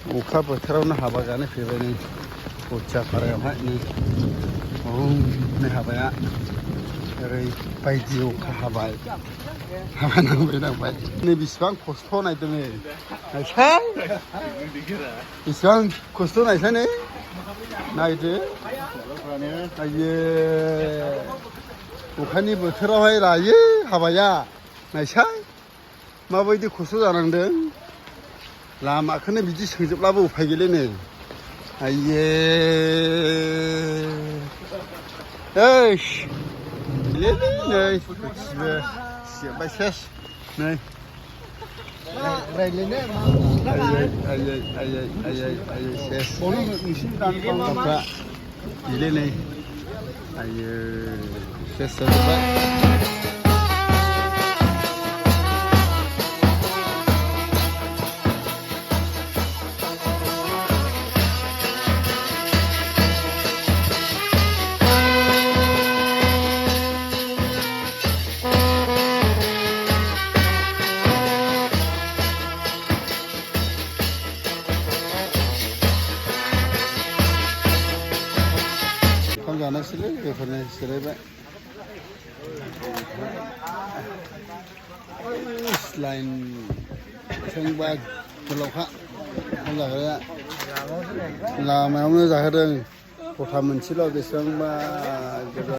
अखा बोथोरावनो हाबा जानो फैबाय नै गथियापारायावहाय नै नै हाबाया ओरैबायदि अखा हाबाय हाबा नांबाय नै बेसेबां खस्थ' नायदों नै नायसाय बेसेबां खस्थ' नायसाय नै नायदो आयो अखानि बोथोरावहाय रायो हाबाया नायसाय माबायदि खस्थ' जानांदों लामाखौनो बिदि सोंजोबब्लाबो उफाय गैला नै आये ओइस गैलालै नै गासिबो जोब्बाय सेस नै आयै सेस नोंसिनि दानफ्रा गैला नै आयो सेस जाजोब्बाय जानोसैलै बेफोरनो जिरायबाय लाइन सोंबा गोलावखा ओंखाम जाग्राया लामायावनो जाहोदों खथा मोनसेल' बेसेबांबा